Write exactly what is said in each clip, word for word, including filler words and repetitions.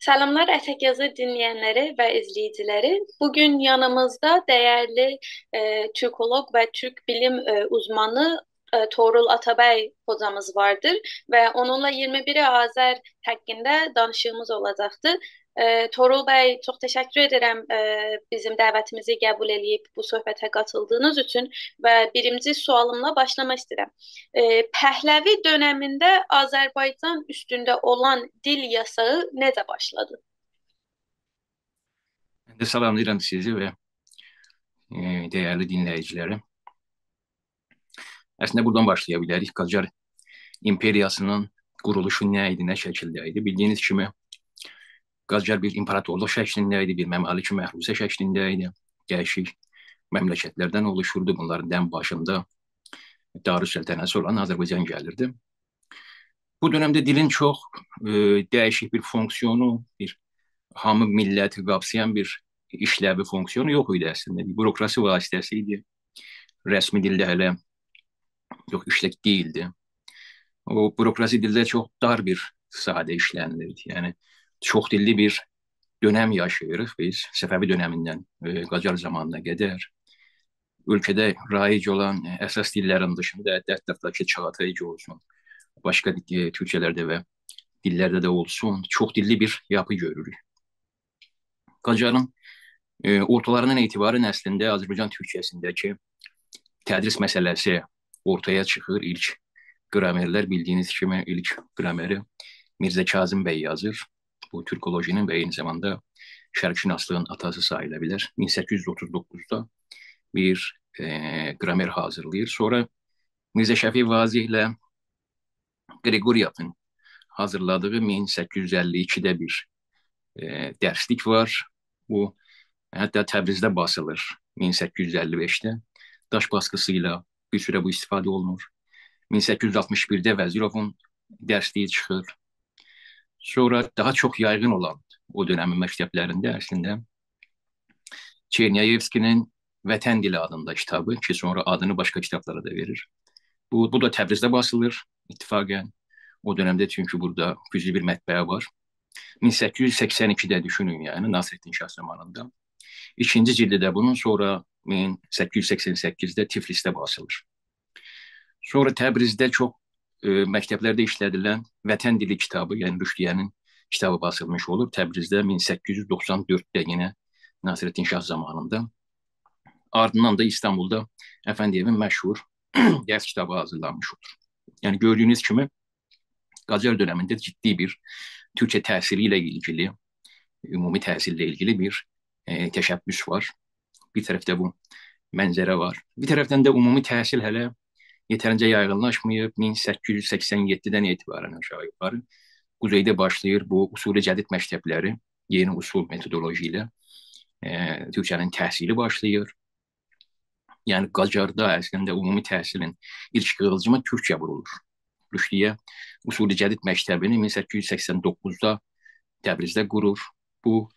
سلاملار اتک یازی دینله‌ینلری و ایزله‌ییجیلری. بوگون یانیمیزدا دیرلی، ائ، تورکولوق و تورک بیلیم، ائ، اوزمانی، ائ، طغرل آتابی حوجامیز واردیر و اونونلا اییرمی بیر آذر حاقیندا دانیشیغیمیز اولاجاقدیر. ائ، طغرل بی، چوخ تشکر ائدیرم، ائ، بیزیم دعوتیمیزی قبول ائله‌ییب بو صحبته قاتیلدیغینیز اوچون و بیرینجی سؤالیملا باشلاماق ایسته‌ییرم. ائ، پهلوی دؤنمینده آذربایجان اوستونده اولان دیل یاساغی نئجه باشلادی؟ من ده سلاملاییرام سیزی و، ائ، دیرلی دینله‌ییجیلری. اصلینده بورادان باشلایا بیلریک. قاجار ایمپئریاسینین قورولوشو نه ایدی، نه شکیلده ایدی؟ بیلدیگینیز کیمی، قاجار بیر ایمپراتورلوق شکلینده ایدی، بیر ممالک محروسه شکلینده ایدی. دییشیک مملکتلردن اولوشوردو. بونلارین ان باشیندا دارالسلطنه‌سی اولان آذربایجان گلیردی. بو دؤنمده دیلین چوخ، ائ، دییشیک بیر فونکسیونو، بیر هامی میللتی قاپسایان بیر ایشلوی، فونکسیونو یوخ ایدی اصلینده. بیر بوروکراسی واسطه‌سی ایدی. رسمی دیلده هله چوخ ایشلک دئییلدی. او بوروکراسی دیلده چوخ دار بیر ساحه‌ده ایشله‌نیلیردی. یعنی، چوخ دیللی بیر دؤنم یاشاییریق بیز. صفوی دؤنمیندن، ائ، قاجار زامانینا قدر اؤلکه‌ده رایج اولان، ائ، اساس دیللرین دیشیندا، حتی، حتی کی، چاغاتایجا اولسون، باشقا، ائ، تورکجه‌لرده و دیللرده ده اولسون، چوخ دیللی بیر یاپی گؤروروک. قاجارین، ائ، اورتالاریندان اعتباراً اصلینده آذربایجان تورکیه‌سینده‌کی تدریس مسئله‌سی اورتایا چیخیر. ایلک گرامرلر، بیلدیگینیز کیمی، ایلک گرامری میرزه کاظم بی یازیر. بو تورکولوژی‌نین و عینی زاماندا شرق‌شناسلیغین آتاسی ساییلا بیلر. مین سککیز یوز اوتوز دوققوزدا بیر، ائ، گرامر حاضیرلاییر. سونرا میرزه شفیع واضح ایله قریقوریوفون حاضیرلادیغی مین سککیز یوز اللی ایکیده بیر، ائ، درسلیک وار. بو، حتی تبریزده باسیلیر مین سککیز یوز اللی بئشده. داش باسقیسی ایله بیر سوره بو استفاده اولونور. مین سککیز یوز آلتمیش بیرده وزیرووون درسلیگی چیخیر. سونرا داها چوخ یایغین اولان او دؤنمین مکتبلرینده اصلینده چرنیایوفسکی‌نین وطن دیلی آدیندا کیتابی کی، سونرا آدینی باشقا کیتابلارا دا وئریر. بو، بو دا تبریزده باسیلیر اتفاقاً. او دؤنمده چونکی بورادا گوجلو بیر مطبعه وار. مین سککیز یوز سکسن ایکیده، دوشونون، یعنی ناصرالدین شاه زامانیندا. ایکینجی جیلدی ده بونون، سونرا مین سککیز یوز سکسن سککیزده تیفلیسده باسیلیر. سونرا تبریزده چوخ، ائ، مکتبلرده ایشله‌دیلن وطن دیلی کیتابی، یعنی رشدیه‌نین کیتابی باسیلمیش اولور. تبریزده مین سککیز یوز دوخسان دؤردده، یئنه ناصرالدین شاه زامانیندا. آردیندان دا ایستانبولدا افندی‌ایوین مشهور درس کیتابی حاضیرلانمیش اولور. یعنی گؤردویونوز کیمی، قاجار دؤنمینده جدی بیر تورکجه تحصیلی ایله ایلگیلی، عمومی تحصیلله ایلگیلی بیر، ائ، تشبث وار. بیر طرفده بو منظره وار. بیر طرفدن ده عمومی تحصیل هله یئترینجه یایغینلاشماییب. مین سککیز یوز سکسن یئددیدن اعتباراً آشاغی یوخاری قوزئیده باشلاییر بو اصول جدید مکتبلری، یئنی اصول متودولوژی ایله، ائ، تورکجه‌نین تحصیلی باشلاییر. یعنی قاجاردا اصلینده عمومی تحصیلین ایلک قیغیلجیمی تورکجه وورولور. رشدیه اصول جدید مکتبینی مین سککیز یوز سکسن دوققوزدا تبریزده قورور. بو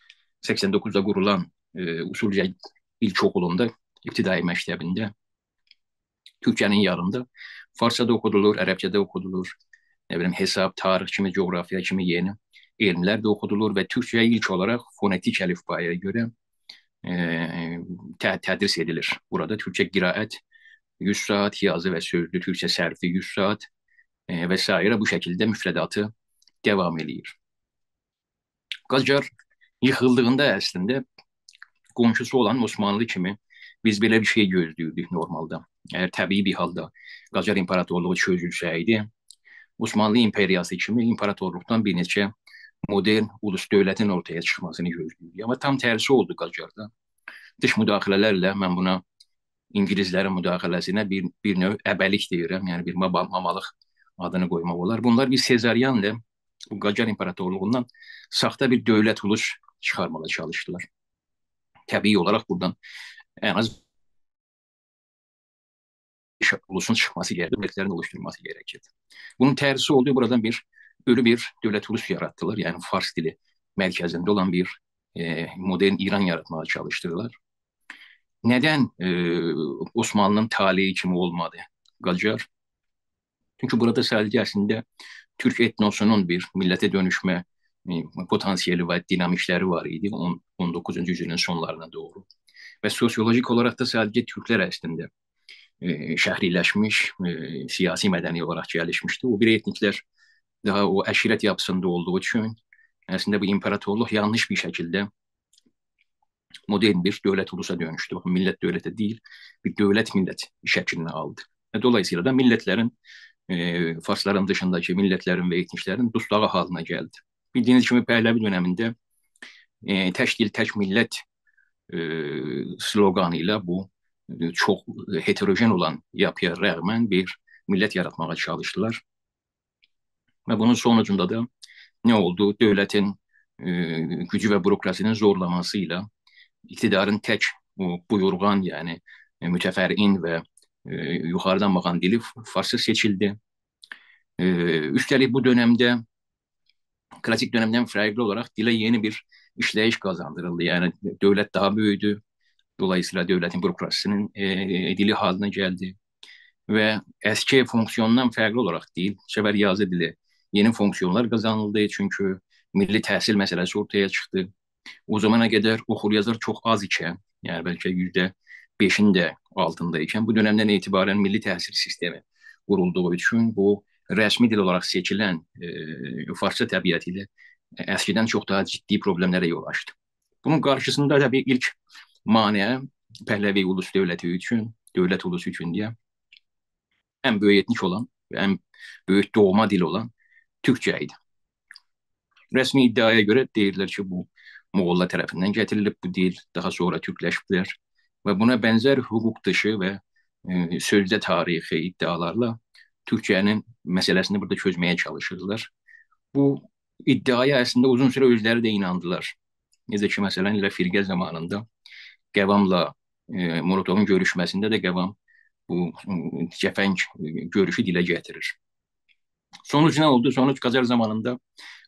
سکسن دوققوزدا قورولان، ائ، اصول جدید ایلک‌اوخولوندا، ابتدایی مکتبینده تورکجه‌نین یانیندا فارسجا دا اوخودولور، عربجه ده اوخودولور، نه بیلیم، حساب، تاریخ کیمی، جغرافیا کیمی یئنی علملر ده اوخودولور و تورکجه ایلک اولاراق فونتیک الیفبایا گؤره، ائ، ت-، تدریس ائدیلیر. بورادا تورکجه قرائت یوز ساعت، یازی و سؤزلو تورکجه صرفی یوز ساعت، ائ، و سایره بو شکیلده مفرداتی داوام ائله‌ییر. قاجار ییخیلدیغیندا اصلینده قونشوسو اولان عثمانلی کیمی بیز بئله بیر شئی گؤزله‌ییردیک نورمالدا. اگر طبیعی بیر حالدا قاجار ایمپراتورلوغو چؤزولسه‌یدی، عثمانلی ایمپریاسی کیمی ایمپراتورلوقدان بیر نئچه مدرن اولوس دؤولتین اورتایا چیخماسینی گؤزله‌ییردیک. آمما تام ترسی اولدو قاجاردا. دیش مداخله‌لرله، من بونا اینگیلیسلرین مداخله‌سینه بیر، بیر نوع ابه‌لیک دئییرم، یعنی بیر ماما-، مامالیق آدینی قویماق اولار. بونلار بیر سزاریانلا بو قاجار ایمپراتورلوغوندان ساختا بیر دؤولت اولوس چیخارماغا چالیشدیلار. طبیعی اولاراق بورادان ان آز اولوسون چیخماسی گرکیر، دؤولتلرین اولوشدورولماسی گرکیردی. بونون ترسی اولدو، بورادان بیر اؤلو بیر دؤولت اولوس یاراتدیلار. یعنی فارس دیلی مرکزینده اولان بیر، ائ، مدرن ایران یاراتماغا چالیشدیلار. ندن، ائ، عثمانلی‌نین طالعی کیمی اولمادی قاجار؟ چونکی بورادا ساده‌جه اصلینده تورک ائتنوسونون بیر میللته دؤنوشمه ائ، پتانسیلی و دینامیکلری وار ایدی اون، اون دوققوزونجو یوزایلین سونلارینا دوغرو. و سوسیولوژیک اولاراق دا ساده‌جه تورکلر اصلینده، ائ، شهری‌لشمیش، ائ، سیاسی مدنی اولاراق گلیشمیشدی. او بیری ائتنیکلر داها او عشیرت یاپیسیندا اولدوغو اوچون اصلینده بو ایمپراتورلوق یانلیش بیر شکیلده مدرن بیر دؤولت اولوسا دؤنوشدو. باخین، میللت دؤولته دئییل، بیر دؤولت میللت شکلینی آلدی. و دولاییسییلا دا میللتلرین، ائ، فارسلارین دیشینداکی میللتلرین و ائتنیکلرین دوستاغی حالینا گلدی. بیلدیگینیز کیمی، پهلوی دؤنمینده، ائ، «تک دیل، تک میللت»، ائ، سلوقانی ایله بو، ائ، چوخ هتروژن اولان یاپییا رغماً بیر میللت یاراتماغا چالیشدیلار. و بونون سونوجوندا دا نه اولدو؟ دؤولتین، ائ، گوجو و بوروکراسی‌نین زورلاماسی ایله اقتدارین تک او بویورغان، یعنی، ائ، متفرعین و، ائ، یوخاریدان باخان دیلی ف-، فارسجا سئچیلدی. ائ، اوسته‌لیک بو دؤنمده کلاسیک دؤنمدن فرقلی اولاراق دیله یئنی بیر ایشله‌ییش قازاندیریلدی. یعنی دؤولت داها بؤیودو. دولاییسییلا دؤولتین بوروکراسی‌نین، ائ، دیلی حالینا گلدی. و اسکی فونکسیوندان فرقلی اولاراق دیل، بو سفر یازی دیلی، یئنی فونکسیونلار قازانیلدی. چونکی میللی تحصیل مسئله‌سی اورتایا چیخدی. او زامانا قدر اوخور یازار چوخ آز ایکن، یعنی بلکه یوزده بئشین ده آلتیندا ایکن، بو دؤنمدن اعتباراً میللی تحصیل سیستمی قورولدوغو اوچون بو رسمی دیل اولاراق سئچیلن، ائ، فارسجا طبیعتی ایله اسکیدن چوخ داها جدی پروبلئملره یول آچدی. بونون قارشیسیندا طبیعی ایلک مانع پهلوی اولوس دؤولتی اوچون، دؤولت اولوسو اوچون دئیه، ان بؤیوک ائتنیک اولان و ان بؤیوک دوغما دیل اولان تورکجه ایدی. رسمی ادعایا گؤره دئییرلر کی، بو موغوللار طرفیندن گتیریلیب بو دیل، داها سونرا تورکلشیبلر و بونا بنزر حقوق دیشی و، ائ، سؤزده تاریخی ادعالارلا تورکجه‌نین مسئله‌سینی بورادا چؤزمه‌یه چالیشیرلار. بو ادعایا اصلینده اوزون سوره اؤزلری ده ایناندیلار. نئجه کی، مثلاً، ائله فرقه زامانیندا قواملا، ائ، مولوتوفون گؤروشمه‌سینده ده قوام بو، ائ، جفنگ، ائ، گؤروشو دیله گتیریر. سونوج نه اولدو؟ سونوج قاجار زامانیندا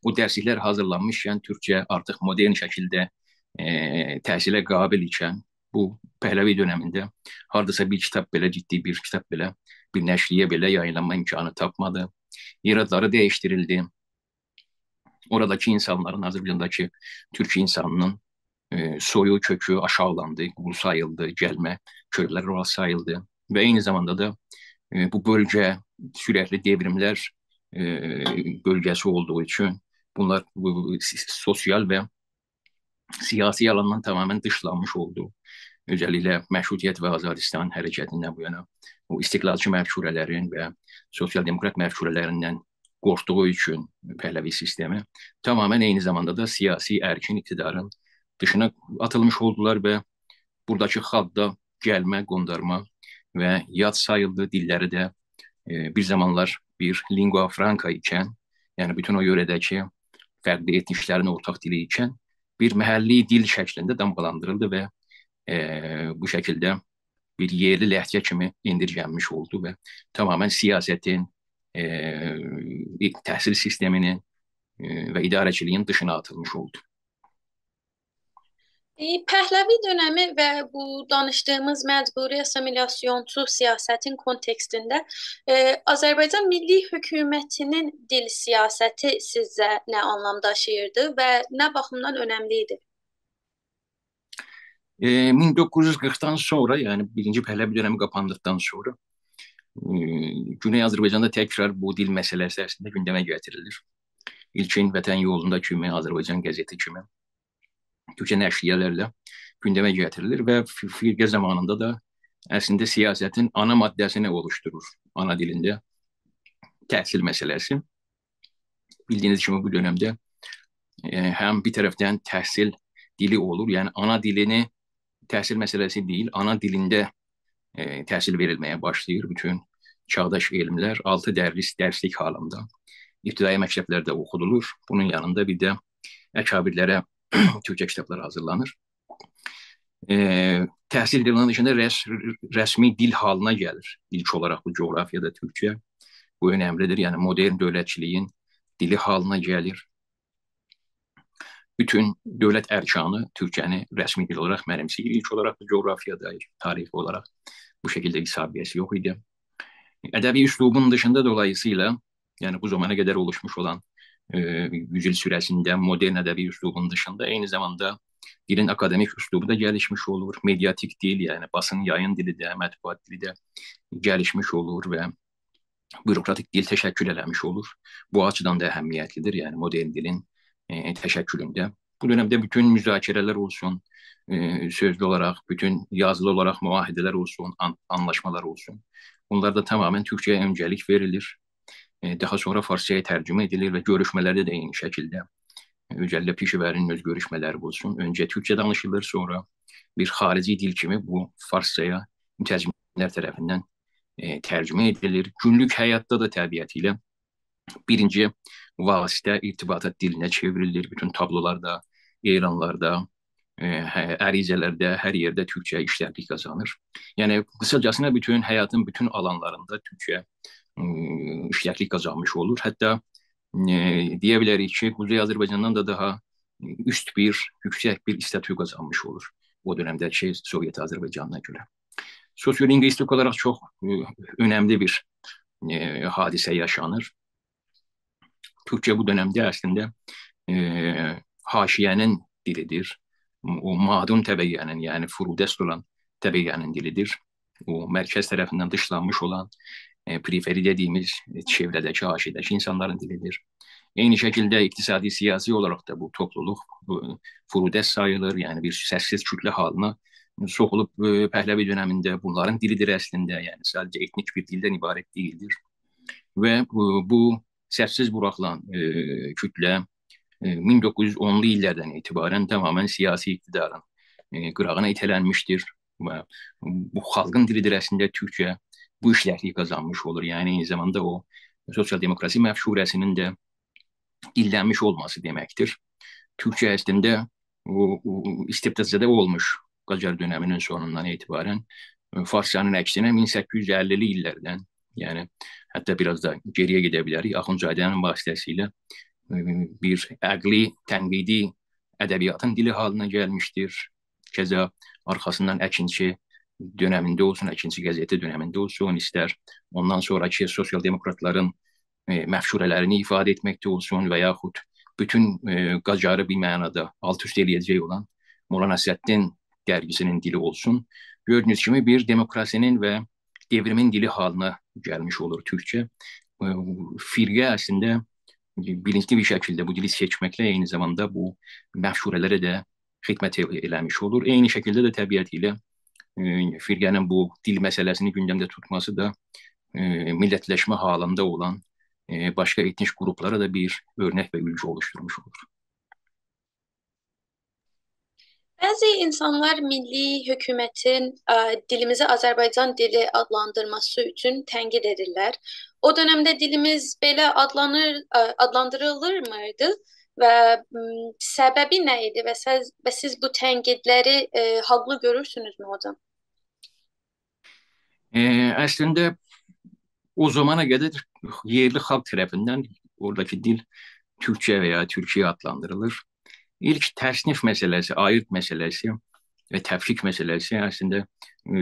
او درسلیکلر حاضیرلانمیشکن، تورکجه آرتیق مدرن شکیلده، ائ، تحصیله قابل ایکن، بو پهلوی دؤنمینده هارداسا بیر کیتاب بئله، جدی بیر کیتاب بئله، بیر نشریه بئله یایینلانما امکانی تاپمادی. یئر آدلاری دییشدیریلدی. اوراداکی اینسانلارین، آذربایجانداکی تورک اینسانینین، ائ، سویو، کؤکو آشاغیلاندی، قول ساییلدی، گلمه کؤکلر اورا ساییلدی. و عینی زاماندا دا، ائ، بو بؤلگه سورکلی دئوریملر، ائ، بؤلگه‌سی اولدوغو اوچون بونلار بو، بو سی-، سوسیال و سیاسی آلاندان تماماً دیشلانمیش اولدو. اؤزللیکله مشروطیت و آزادیستان حرکتیندن بو یانا او استقلالچی مفکوره‌لرین و سوسیال دموکرات مفکوره‌لریندن قورخدوغو اوچون پهلوی سیستمی تماماً عینی زاماندا دا سیاسی ارکین اقتدارین دیشینا آتیلمیش اولدولار و بوراداکی خالق دا گلمه، قوندارما و یاد ساییلدی. دیللری ده، ائ، بیر زامانلار بیر lingua franca ایکن، یعنی بوتون او یؤره‌ده‌کی فرقلی ائتنیکلرین اورتاق دیلی ایکن، بیر محلی دیل شکلینده دامغالاندیریلدی و، ائ، بو شکیلده بیر یئرلی لهجه کیمی ایندیرگنمیش اولدو و تماماً سیاستین، ائ، تحصیل سیستمی‌نین، ائ، و اداره‌چیلیگین دیشینا آتیلمیش اولدو. ائ، پهلوی دؤنمی و بو دانیشدیغیمیز مجبوری آسیمیلاسیونچو سیاستین کونتکستینده، ائ، آذربایجان میللی حکومتی‌نین دیل سیاستی سیزجه نه آنلام داشیییردی و نه باخیمدان اؤنملی ایدی؟ ائ، مین دوققوز یوز قیرخدان سونرا، یعنی بیرینجی پهلوی دؤنمی قاپاندیقدان سونرا، ائ، گونئی آذربایجاندا تکرار بو دیل مسئله‌سی اصلینده گوندمه گتیریلیر. ایلکین وطن یولوندا کیمی، آذربایجان قزئتی کیمی تورکجه نشریه‌لرله گوندمه گتیریلیر و ف-، فرقه زامانیندا دا اصلینده سیاستین آنا ماده‌سینی اولوشدورور آنا دیلینده تحصیل مسئله‌سی. بیلدیگینیز کیمی، بو دؤنمده، ائ، هم بیر طرفدن تحصیل دیلی اولور، یعنی آنا دیلینی، تحصیل مسئله‌سی دئییل، آنا دیلینده، ائ، تحصیل وئریلمه‌یه باشلاییر. بوتون چاغداش علملر آلتی درس، درسلیک حالیندا ابتدایی مکتبلرده اوخودولور. بونون یانیندا بیر ده اکابرلره تورکجه کیتابلار حاضیرلانیر. ائ، تحصیل دیلینین ایچینده رس-، رسمی دیل حالینا گلیر. ایلک اولاراق بو جغرافیادا تورکجه، بو اؤنملیدیر. یعنی مدرن دؤولتچیلیگین دیلی حالینا گلیر. بوتون دؤولت ارکانی تورکجه‌نی رسمی دیل اولاراق منیمسه‌ییر. ایلک اولاراق بو جغرافیادا، تاریخی اولاراق بو شکیلده بیر سابقه‌سی یوخ ایدی. ادبی اسلوبون دیشیندا دولاییسییلا، یعنی بو زامانا قدر اولوشموش اولان ائ، یوز ایل سوره‌سینده مدرن ادبی اسلوبون دیشیندا عینی زاماندا دیلین آکادمیک اسلوبو دا گلیشمیش اولور. مئدیاتیک دیل، یعنی باسین یایین دیلی ده، مطبوعات دیلی ده گلیشمیش اولور و بوروکراتیک دیل تشکیل ائله‌میش اولور. بو آچیدان دا اهمیتلی‌دیر، یعنی مدرن دیلین، ائ، تشکیلونده. بو دؤنمده بوتون مذاکره‌لر اولسون، ائ، سؤزلو اولاراق، بوتون یازیلی اولاراق معاهده‌لر اولسون، آن-، آنلاشمالار اولسون، بونلاردا تماماً تورکجه‌یه اؤنجه‌لیک وئریلیر. ائ، داها سونرا فارسجایا ترجمه ائدیلیر و گؤروشمه‌لرده ده عینی شکیلده، ائ، اؤزللیکله پیشه‌وری‌نین اؤز گؤروشمه‌لری اولسون، اؤنجه تورکجه دانیشیلیر، سونرا بیر خاریجی دیل کیمی بو فارسجایا مترجم‌لر طرفیندن، ائ، ترجمه ائدیلیر. گونلوک حیاتدا دا طبیعتی ایله بیرینجی واسطه ارتباطات دیلینه چئوریلیر. بوتون تابلولاردا، اعلانلاردا، ائ، هه-، عریضه‌لرده، هر یئرده تورکجه ایشلکلیک قازانیر. یعنی، قیساجاسینا بوتون حیاتین بوتون آلانلاریندا تورکجه، ائ، ایشلکلیک قازانمیش اولور. حتی، ائ، دئیه بیلریک کی، قوزئی آذربایجاندان دا داها اوست بیر، یوکسک بیر استاتو قازانمیش اولور او دؤنمده‌کی سووئت آذربایجانینا گؤره. سوسیولینگویستیک اولاراق چوخ، ائ، اؤنملی بیر، ائ، حادثه یاشانیر. تورکجه بو دؤنمده اصلینده، ائ، حاشیه‌نین دیلی‌دیر. او مادون طبقه‌نین، یعنی فرودست اولان طبقه‌نین دیلی‌دیر. او مرکز طرفیندن دیشلانمیش اولان، ائ، پریفری دئدیییمیز، ائ، چئوره‌ده‌کی، حاشیه‌ده‌کی اینسانلارین دیلی‌دیر. عینی شکیلده اقتصادی، سیاسی اولاراق دا بو توپلولوق، بو، فرودست ساییلیر، یعنی بیر سس‌سیز کوتله حالینا سوخولوب، ائ، پهلوی دؤنمینده بونلارین دیلی‌دیر اصلینده، یعنی ساده‌جه ائتنیک بیر دیلدن عبارت دئییلدیر. و بو، بو سس‌سیز بوراخیلان، ائ، کوتله، ائ، مین دوققوز یوز اونلو ایللردن اعتباراً تماماً سیاسی اقتدارین، ائ، قیراغینا ایته‌لنمیشدیر. و بو خالقین دیلی‌دیر اصلینده تورکجه، بو ایشلکلیک قازانمیش اولور. یعنی، عینی زاماندا او سوسیال دموکراسی مفکوره‌سینین ده دیللنمیش اولماسی دئمکدیر. تورکجه اصلینده او، او استبدادزده اولموش قاجار دؤنمی‌نین سونوندان اعتباراً، ائ، فارسجانین عکسینه مین سککیز یوز اللی‌لی ایللردن، یعنی حتی بیر آز دا گئری‌یه گئده بیلریک، آخوندزاده‌نین واسطه‌سیله، ائ، بیر عقلی، تنقیدی ادبیاتین دیلی حالینا گلمیشدیر. کذا آرخاسیندان اکینچی دؤنمینده اولسون، اکینچی قزئتی دؤنمینده اولسون، ایستر اوندان سونراکی سوسیال دموکراتلارین، ائ، مفکوره‌لرینی ایفاده ائتمکده اولسون و یاخود بوتون، ائ، قاجاری بیر معنادا آلت-اوست ائله‌یه‌جک اولان مولانا نصرالدین درگیسی‌نین دیلی اولسون. گؤردویونوز کیمی بیر دموکراسی‌نین و دئوریمین دیلی حالینا گلمیش اولور تورکجه. ائ، فرقه اصلینده بیلینجلی بیر شکیلده بو دیلی سئچمکله عینی زاماندا بو مفکوره‌لره ده خدمت ائ-، ائله‌میش اولور. عینی شکیلده ده طبیعتی ایله، ائ، فرقه‌نین بو دیل مسئله‌سینی گوندمده توتماسی دا، ائ، میللتلشمه حالیندا اولان، ائ، باشقا ائتنیک قروپلارا دا بیر اؤرنک و اولگو اولوشدورموش اولور. بعضی اینسانلار میللی حکومتین، ائ، دیلیمیزی آذربایجان دیلی آدلاندیرماسی اوچون تنقید ائدیرلر. او دؤنمده دیلیمیز بئله آدلانیر، ائ، آدلاندیریلیرمیدی و، م، سببی نه ایدی و سیز، و سیز بو تنقیدلری، ائ، حاقلی گؤرورسونوزمو، حاجام؟ ائ، اصلینده او زامانا قدر یئرلی خالق طرفیندن اوراداکی دیل تورکجه و یا تورکیه آدلاندیریلیر. ایلک تصنیف مسئله‌سی، آییرت مسئله‌سی و تفکیک مسئله‌سی اصلینده، ائ،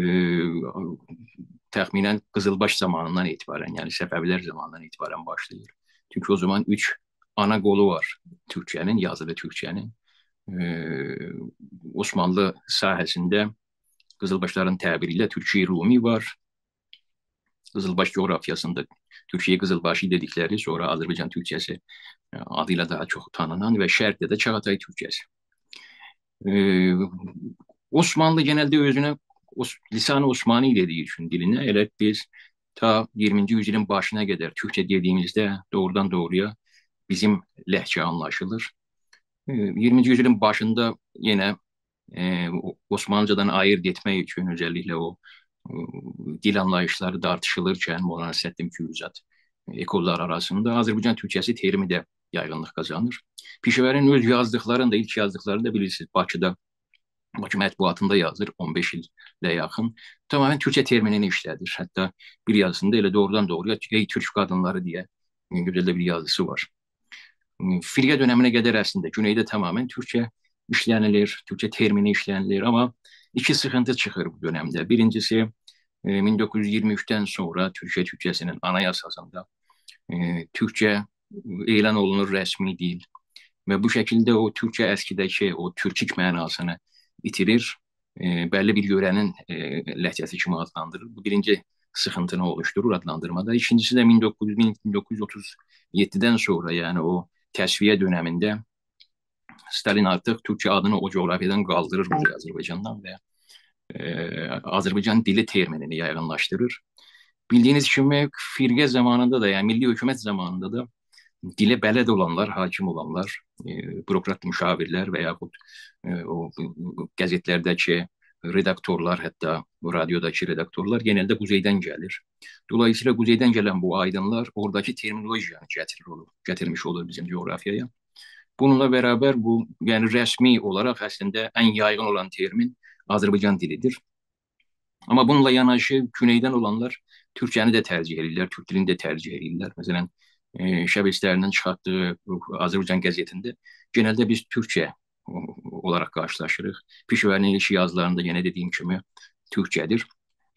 تخمیناً قیزیلباش زامانیندان اعتباراً، یعنی صفوی‌لر زامانیندان اعتباراً باشلاییر. چونکی او زامان اوچ آنا قولو وار تورکیه‌نین، یازیلی تورکیه‌نین. ائ، عثمانلی ساحه‌سینده قیزیلباشلارین تعبیری ایله تورکیه رومی وار. قیزیلباش جغرافیاسیندا تورکیه قیزیلباشی دئدیکلری، سونرا آذربایجان تورکجه‌سی، ائ، آدی ایله داها چوخ تانینان و شرقده ده چاغاتای تورکجه‌سی. ائ، عثمانلی گئنلده اؤزونه عث-، لسان عثمانی دئدییی اوچون دیلینه، ائله بیز تا اییرمینجی یوزایلین باشینا قدر تورکجه دئدیییمیزده دوغرودان دوغرویا بیزیم لهجه آنلاشیلیر. ائ، اییرمینجی یوزایلین باشیندا یئنه، ائ، او-، عثمانلیجادان آییرت ائتمک اوچون اؤزللیکله او، ائ، دیل آنلاییشلاری دارتیشیلیرکن مولانا نصرالدین، فیروزات، ائ، اکوللار آراسیندا آذربایجان تورکجه‌سی ترمی ده یایغینلیق قازانیر. پیشه‌وری‌نین اؤز یازدیقلارینی دا، ایلک یازدیقلارینی دا بیلیرسینیز، باکیدا، باکی مطبوعاتیندا یازیر، اون بئش ایله یاخین. تماماً تورکجه ترمینینی ایشله‌دیر. حتی بیر یازیسیندا ائله دوغرودان دوغرویا «ای تورک قادینلاری» دئیه، ائ، گؤزل ده بیر یازیسی وار. ائ، فرقه دؤنمینه قدر اصلینده گونئیده تماماً تورکجه ایشله‌نیلیر، تورکجه ترمینی ایشله‌نیلیر. آمما ایکی سیخینتی چیخیر بو دؤنمده. بیرینجیسی، ائ، مین دوققوز یوز اییرمی اوچدن سونرا تورکیه تورکجه‌سی‌نین آنایاساسیندا، ائ، تورکجه اعلان اولونور رسمی دیل. و بو شکیلده او تورکجه اسکیده‌کی او تورکیک معناسینی ایتیریر. ائ، بللی بیر یؤره‌نین، ائ، لهجه‌سی کیمی آدلاندیریر. بو بیرینجی سیخینتینی اولوشدورور آدلاندیرمادا. ایکینجیسی ده مین دوققوز یوز، مین دوققوز یوز اوتوز یئددیدن سونرا، یعنی او تصفیه دؤنمینده ستالین آرتیق تورکیه آدینی او جغرافیادان قالدیریر قوزئی آذربایجاندان و، ائ، آذربایجان دیلی ترمینینی یایغینلاشدیریر. بیلدیگینیز کیمی، فرقه زامانیندا دا، یعنی میللی حکومت زامانیندا دا دیله بلد اولانلار، حاکم اولانلار، ائ، بوروکرات مشاورلر و یاخود، ائ، او، بو، بو قزئتلرده‌کی رداکتورلار، حتی او رادیوداکی رداکتورلار گئنلده قوزئیدن گلیر. دولاییسییلا قوزئیدن گلن بو آیدینلار اوراداکی ترمینولوژیانی گتیریر اولور، گتیرمیش اولور بیزیم جغرافیایا. بونونلا برابر بو، یعنی رسمی اولاراق اصلینده ان یایغین اولان ترمین آذربایجان دیلیدیر. آمما بونونلا یاناشی گونئیدن اولانلار تورکجه‌نی ده ترجیح ائدیرلر، تورک دیلینی ده ترجیح ائدیرلر. مثلا، ائ، شب ایستری‌نین چیخارتدیغی بو آذربایجان قزئتینده گئنلده بیز تورکجه اولاراق قارشیلاشیریق. پیشه‌وری‌نین ایلک یازیلاریندا، یئنه دئدیگیم کیمی، تورکجه‌دیر.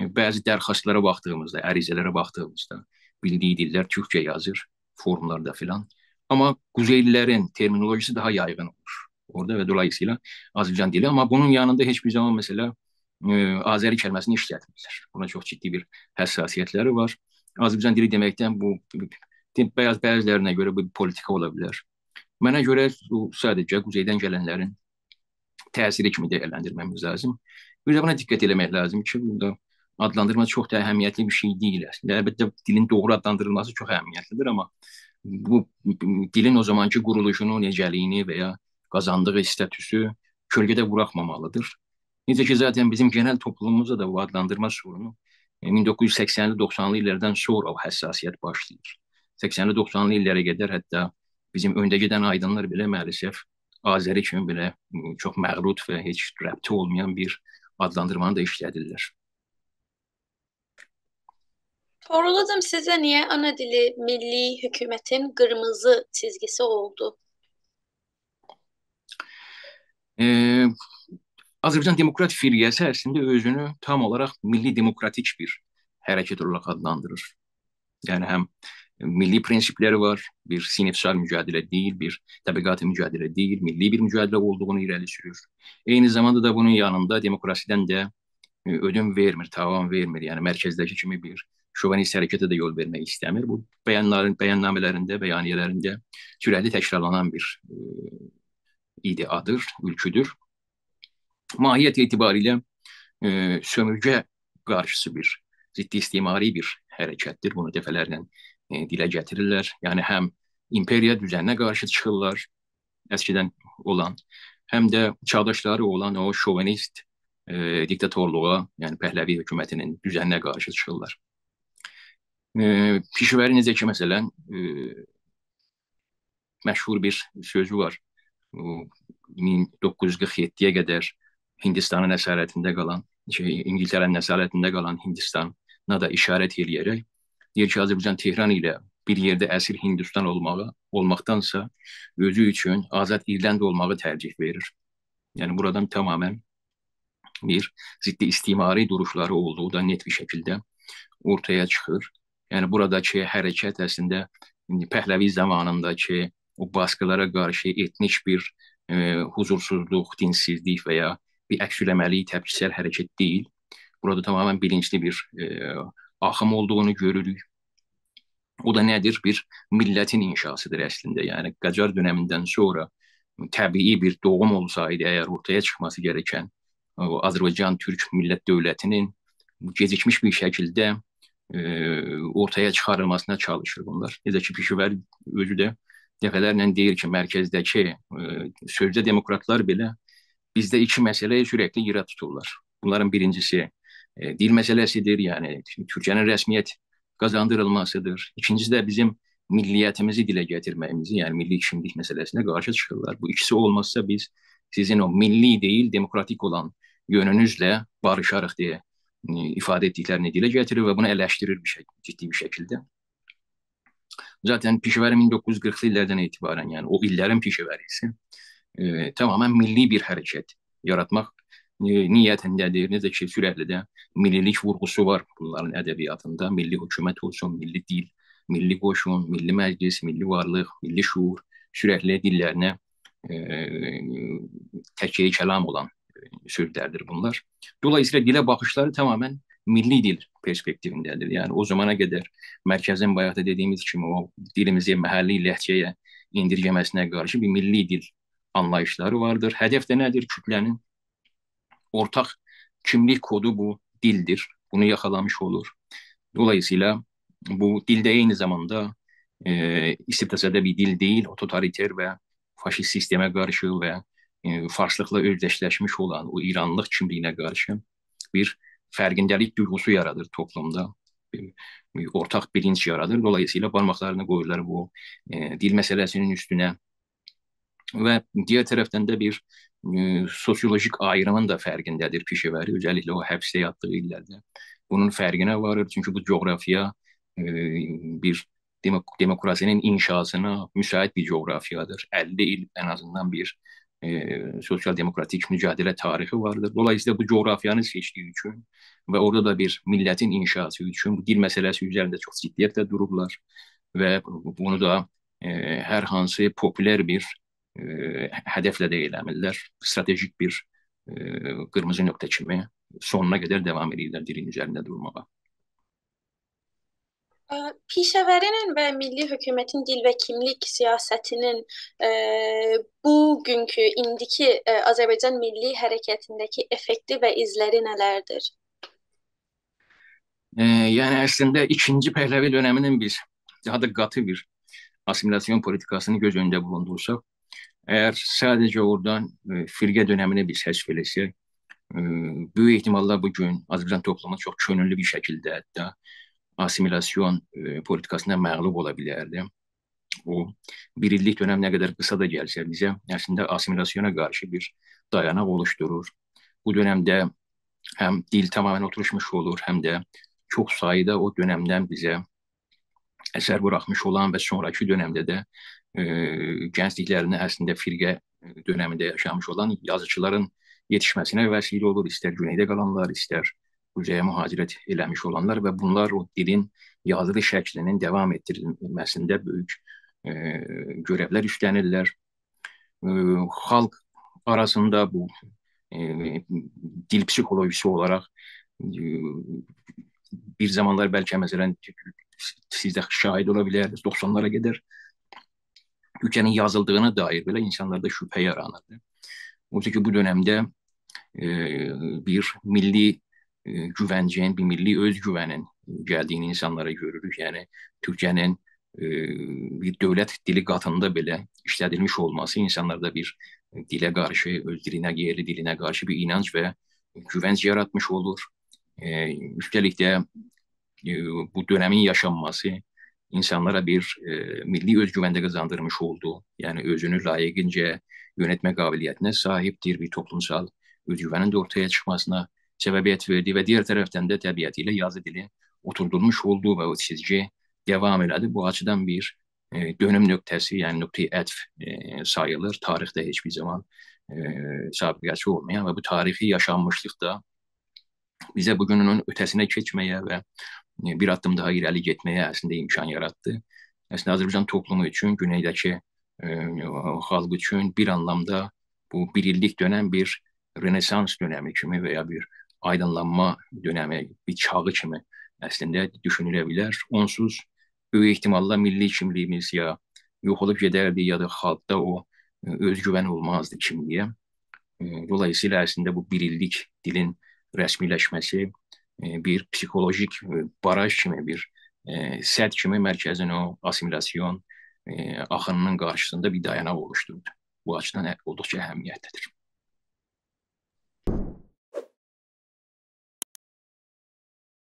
ائ، بعضی درخواستلارا باخدیغیمیزدا، عریضه‌لره باخدیغیمیزدا بیلدیگی دیللر تورکجه یازیر، فوروملاردا فلان. آمما قوزئیلی‌لرین ترمینولوژیسی داها یایغین اولور اورادا و دولاییسییلا آذربایجان دیلی. آمما بونون یانیندا هئچ بیر زامان، مثلا، ائ، آذری کلمه‌سینی ایشلتمیرلر. بونا چوخ جدی بیر حساسیتلری وار. آذربایجان دیلی دئمکدن بو، بعضی، بعضی‌لرینه گؤره بو پولیتیکا اولا بیلر. منه گؤره بو ساده‌جه قوزئیدن گلنلرین تأثیری کیمی دیرلندیرمه‌میز لازیم. بیر ده بونا دقت ائله‌مک لازیم کی، بورادا آدلاندیرما چوخ دا اهمیتلی بیر شئی دئییل اصلینده. البته، دیلین دوغرو آدلاندیریلماسی چوخ اهمیتلیدیر، آمما بو دیلین او زامانکی قورولوشونو، نئجه‌لیگینی و یا قازاندیغی استاتوسو کؤلگه‌ده بوراخمامالیدیر. نئجه کی، ذاتاً بیزیم گئنل توپلوموموزدا دا بو آدلاندیرما سورونو، ائ، مین دوققوز یوز سکسنلی، دوخسانلی ایللردن سونرا او حساسیت باشلاییر. سکسنلی، دوخسانلی ایللره قدر حتی بیزیم اؤنده گئدن آیدینلار بئله مع‌الاسف آذری کیمی بئله، م، چوخ مغلوط و هئچ ربطی اولمایان بیر آدلاندیرمانی دا ایشله‌دیرلر. سورولاجام سیزه، نییه آنا دیلی میللی حکومتین قیرمیزی چیزگیسی اولدو؟ ائ، آذربایجان دموکرات فرقه‌سی اصلینده اؤزونو تام اولاراق میللی دموکراتیک بیر حرکت اولاراق آدلاندیریر. یعنی هم میللی پرینسیپلری وار، بیر صینیفسال مجادله دئییل، بیر طبقاتی مجادله دئییل، میللی بیر مجادله اولدوغونو ایره‌لی سورور. عینی زاماندا دا بونون یانیندا دموکراسیدن ده، ائ، اؤدون وئرمیر، تاوان وئرمیر. یعنی مرکزده‌کی کیمی بیر شووینیست حرکته ده یول وئرمک ایسته‌میر. بو بیانلارین، بیاننامه‌لرینده، بیانیه‌لرینده سورکلی تکرارلانان بیر، ائ، ایده‌یادیر، اولگودور. ماهیت اعتباریله، ائ، سؤمورگه قارشیسی بیر، ضد استعماری بیر حرکتدیر. بونو دفعه‌لرله، ائ، دیله گتیریرلر. یعنی هم ایمپرییا دوزنینه قارشی چیخیرلار، اسکیدن اولان، هم ده چاغداشلاری اولان او شووینیست، ائ، دیکتاتورلوغا، یعنی پهلوی حکومتینین دوزنینه قارشی چیخیرلار. ائ، پیشه‌وری نئجه کی، مثلا، ائ، مشهور بیر سؤزو وار. بو مین دوققوز یوز قیرخ یئددی‌یه قدر هیندیستانین اسارتینده قالان، شئی، اینگیلتره‌نین اسارتینده قالان هیندیستانا دا اشارت ائله‌یه‌رک دئییر کی، آذربایجان تهران ایله بیر یئرده اسیر هیندیستان اولماغی، اولماقدانسا اؤزو اوچون آزاد ایرلند اولماغی ترجیح وئریر. یعنی بورادان تمامیله بیر ضد استعماری دوروشلاری اولدوغو دا نت بیر شکیلده اورتایا چیخیر. یعنی بوراداکی حرکت اصلینده ایندی پهلوی زامانینداکی او باسقیلارا قارشی ائتنیک بیر، ائ، حضورسوزلوق، دینسیزلیک و یا بیر عکس‌العملی تپکیسل حرکت دئییل. بورادا تمامیله بیلینجلی بیر، ائ، آخیم اولدوغونو گؤروروک. او دا نه‌دیر؟ بیر میللتین انشاسیدیر اصلینده. یعنی قاجار دؤنمیندن سونرا طبیعی بیر دوغوم اولسایدی، اگر اورتایا چیخماسی گرکن، او آذربایجان تورک میللت دؤولتینین گئجیکمیش بیر شکیلده، ائ، اورتایا چیخاریلماسینا چالیشیر بونلار. نئجه کی، پیشه‌وری اؤزو ده دفعه‌لرله دئییر کی، مرکزده‌کی، ائ، سؤزده دموکراتلار بئله بیزده ایکی مسئله‌نی سورکلی ییرا توتورلار. بونلارین بیرینجیسی، ائ، دیل مسئله‌سیدیر، یعنی تورکیه‌نین رسمیت قازاندیریلماسیدیر. ایکینجیسی ده بیزیم میللیتیمیزی دیله گتیرمه‌ییمیزی، یعنی میللی کیملیک مسئله‌سینه قارشی چیخیرلار. بو ایکیسی اولمازسا بیز سیزین او میللی دئییل، دموکراتیک اولان یؤنونوزله باریشاریق دئیه، ائ، ایفاده ائتدیکلرینی دیله گتیریر و بونو ائلشدیریر بیر شک-، جدی بیر شکیلده. ذاتاً پیشه‌وری مین دوققوز یوز قیرخلی ایللردن اعتباراً، یعنی او ایللرین پیشه‌وریسی، ائ، تمامیله میللی بیر حرکت یاراتماق، ائ، نیتینده‌دیر. نئجه کی، سورکلی ده میللیلیک وورغوسو وار بونلارین ادبیاتیندا. میللی حکومت اولسون، میللی دیل، میللی قوشون، میللی مجلس، میللی وارلیق، میللی شعور سورکلی دیللرینه، ائ، تکیه‌ی کلام اولان، ائ، سؤزلردیر بونلار. دولاییسییلا دیله باخیشلاری تمامیله میللی دیل پرسپکتیوینده‌دیر. یعنی او زامانا قدر مرکزین، بایاق دا دئدیییمیز کیمی، او دیلیمیزی محلی لهجه‌یه ایندیرگه‌مه‌سینه قارشی بیر میللی دیل آنلاییشلاری واردیر. هدف ده نه‌دیر؟ کوتله‌نین اورتاق کیملیک کودو بو دیلدیر. بونو یاخالامیش اولور. دولاییسییلا بو دیل ده عینی زاماندا، ائ، استبدادچی بیر دیل دئییل، او توتالیتر و فاشیست سیستمه قارشی و، ائ، فارسلیقلا اؤزدشلشمیش اولان او ایرانلیلیق کیملیگینه قارشی بیر فرقینده‌لیک دویغوسو یارادیر توپلومدا. بیر، بیر اورتاق بیلینج یارادیر. دولاییسییلا بارماقلارینی قویورلار بو، ائ، دیل مسئله‌سینین اوستونه. و دیگر طرفدن ده بیر، ائ، سوسیولوژیک آیریمین دا فرقینده‌دیر پیشه‌وری، اؤزللیکله او حبسده یاتدیغی ایللرده. بونون فرقینه واریر، چونکی بو جغرافیا، ائ، بیر دموک-، دموکراسی‌نین انشاسینا مساعد بیر جغرافیادیر. اللی ایل ان آزیندان بیر، ائ، سوسیال دموکراتیک مجادله تاریخی واردیر. دولاییسییلا بو جغرافیانی سئچدیگی اوچون و اورادا دا بیر میللتین انشاسی اوچون بو دیل مسئله‌سی اوزرینده چوخ جدیتله دورورلار و بونو دا، ائ، هر هانسی پوپولر بیر، ائ، هدفله ده ائله‌میرلر. استراتژیک بیر، ائ، قیرمیزی نقطه کیمی سونونا قدر داوام ائدیرلر دیلین اوزرینده دورماغا. اه، پیشه‌وری‌نین و میللی حکومتین دیل و کیملیک سیاستی‌نین، اه، بوگونکو، ایندیکی، اه، آذربایجان میللی حرکتینده‌کی افکتی و ایزلری نه‌لردیر؟ ائ، یعنی اصلینده ایکینجی پهلوی دؤنمی‌نین بیز داها دا قاتی بیر آسیمیلاسیون پولیتیکاسینی گؤز اؤنونده بولوندورساق، اگر ساده‌جه اورادان، ائ، فرقه دؤنمی‌نی بیز حذف ائله‌سک، ائ، بؤیوک احتماللا بو گون آذربایجان توپلومو چوخ کؤنوللو بیر شکیلده حتی آسیمیلاسیون، ائ، پولیتیکاسینا مغلوب اولا بیلردی. او بیر ایللیک دؤنم نه قدر قیسا دا گلسه بیزه، اصلینده آسیمیلاسیونا قارشی بیر دایاناق اولوشدورور. بو دؤنمده هم دیل تمامیله اوتوروشموش اولور، هم ده چوخ سایدا او دؤنمدن بیزه اثر بوراخمیش اولان و سونراکی دؤنمده ده، ائ، گنجلیکلرینی اصلینده فرقه دؤنمینده یاشامیش اولان یازیچیلارین یئتیشمه‌سینه وسیله اولور. ایستر گونئیده قالانلار، ایستر قوزئیه مهاجرت ائله‌میش اولانلار و بونلار او دیلین یازیلی شکلینین داوام ائتدیریلمه‌سینده بؤیوک، ائ، گؤرئولر اوستلنیرلر. ائ، خالق آراسیندا بو، ائ، دیل پسیخولوژیسی اولاراق، ائ، بیر زامانلار بلکه، مثلا، سیز ده شاهید اولا بیلردینیز، دوخسانلارا قدر تورکجه‌نین یازیلدیغینا دایر بئله اینسانلاردا شبهه یارانیردی. اویسا کی، بو دؤنمده، ائ، بیر میللی، ائ، گوونجین، بیر میللی اؤزگوونین گلدیگینی اینسانلارا گؤروروک. یعنی، تورکجه‌نین، ائ، بیر دؤولت دیلی قاتیندا بئله ایشله‌دیلمیش اولماسی اینسانلاردا بیر دیله قارشی، اؤز دیلینه، یئرلی دیلینه قارشی بیر اینانج و گوونج یاراتمیش اولور. ائ، اوسته‌لیک ده، ائ، بو دؤنمین یاشانماسی اینسانلارا بیر، ائ، میللی اؤزگوون ده قازاندیرمیش اولدو. یعنی اؤزونو لایقینجا یؤنتمه قابلیتینه صاحیبدیر، بیر توپلومسال اؤزگوونین ده اورتایا چیخماسینا سببیت وئردی و دیگر طرفدن ده طبیعتی ایله یازی دیلی اوتوردولموش اولدو و او چیزگی داوام ائله‌دی. بو آچیدان بیر، ائ، دؤنوم نقطه‌سی، یعنی نقطه‌ی عطف، ائ، ساییلیر. تاریخده هئچ بیر زامان، ائ، سابقه‌سی اولمایان و بو تاریخی یاشانمیشلیقدا بیزه بو گونون اؤته‌سینه کئچمه‌یه و، ائ، بیر آددیم داها ایره‌لی گئتمه‌یه اصلینده امکان یاراتدی. اصلینده آذربایجان توپلومو اوچون، گونئیده‌کی، ائ، خالق اوچون بیر آنلامدا بو بیر ایللیک دؤنم بیر رنسانس دؤنمی کیمی و یا بیر آیدینلانما دؤنمی، بیر چاغی کیمی اصلینده دوشونوله بیلر. اونسوز بؤیوک احتماللا میللی کیملیگیمیز یا یوخ اولوب گئدردی، یا دا خالقدا او، ائ، اؤزگوون اولمازدی کیملیگه. ائ، دولاییسییلا اصلینده بو بیر ایللیک دیلین رسمی‌لشمه‌سی، ائ، بیر پسیخولوژیک، ائ، باراژ کیمی، بیر، ائ، سد کیمی مرکزین او آسیمیلاسیون، ائ، آخینی‌نین قارشیسیندا بیر دایاناق اولوشدوردو. بو آچیدان اه-، اولدوقجا اهمیتلی‌دیر.